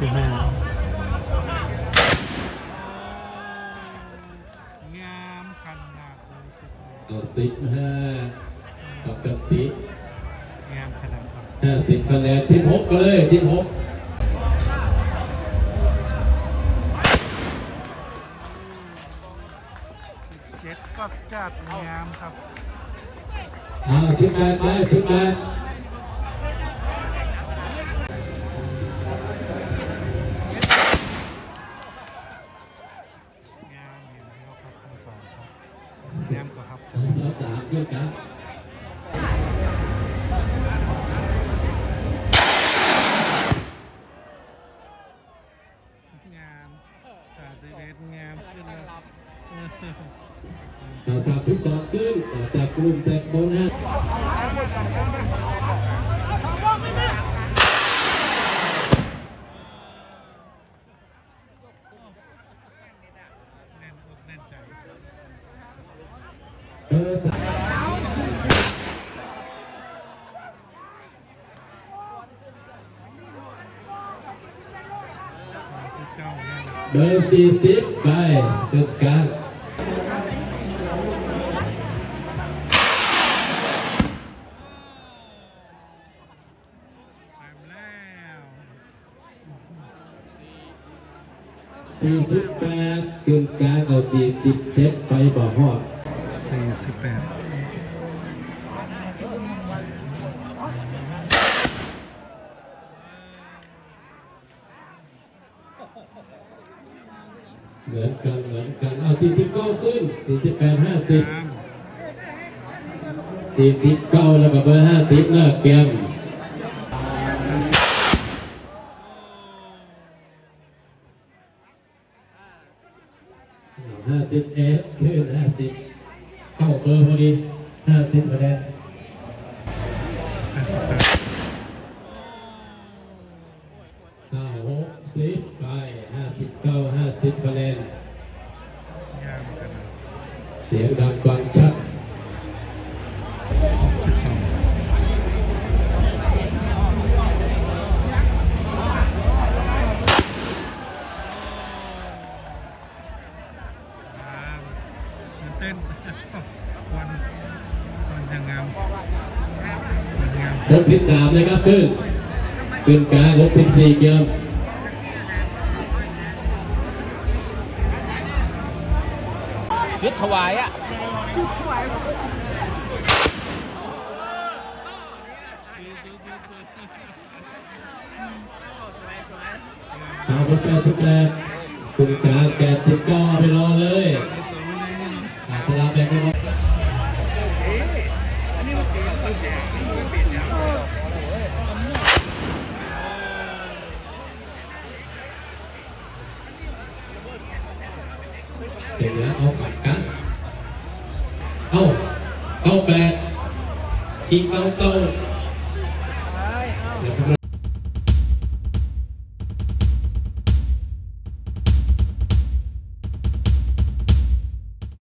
ງາມຂະໜາດເລີຍ ສິບຫ້າ ເອົາ ສິບຫ້າ ປະກະຕິ ງາມຂະໜາດ ຫ້າສິບຄະແນນ ສິບຫົກ ເລີຍ ສິບຫົກ ສິບເຈັດ ກໍຈັດງາມຄັບ ເອົາ ສິບແປດ ໄປ ສິບແປດ ງາມເຫັນແລ້ວຄັບ ສາມສອງ ຄັບ ງາມກວ່າຄັບ ສາມສາມ ຄືກັນ ງາມ ສາມສິບເອັດ ງາມຂຶ້ນແລ້ວ ເອົາ ສາມສິບສອງ ຂຶ້ນ ເອົາ ແຕະປູນ ແຕະໂບນ ແໜ້ນອົກແໜ້ນໃຈ ເອີ ສາມ ເບີສີ່ສິບ ໄປ ເກີນການ ສີ່ສິບແປດ ເກີນການ ເອົາ ສີ່ສິບເຈັດ ໄປບໍ່ຮອດ ສີ່ສິບແປດ ເໝືອນກັນ ເໝືອນກັນ ເອົາ ສີ່ສິບເກົ້າ ຂຶ້ນ ສີ່ສິບແປດ ຫ້າສິບ ສີ່ສິບເກົ້າ ແລ້ວກໍເບີຫ້າສິບ ເລີກເກມ ຫ້າສິບເອັດ ຄືນ ຫ້າສິບ ເຂົ້າເບີພໍດີ ຫ້າສິບຄະແນນ ຫ້າສິບ ຫ້າ ຫົກສິບ ໄປ ຫ້າສິບເກົ້າ ຫ້າສິບຄະແນນ ສຽງດັງຟັງຊັດ ເຕັ້ນ ຄວັນ ຄວັນຈະງາມ ງາມ ຫົກສິບສາມ ເລີຍຄັບ ຂຶ້ນ ຂຶ້ນກາງ ຫົກສິບສີ່ ເກມ ຈຸດຖວາຍອະ ເອົາ ເບີແປດສິບແປດ ຕົງກາງ ແປດສິບເກົ້າ ເອົາໄປລໍເລີຍ ອາ ສະລາແບັກໄປ ເປັນແລ້ວ ເອົາປາກກາ ເອົາ ເກົ້າແປດ ອີກ ເກົ້າເກົ້າ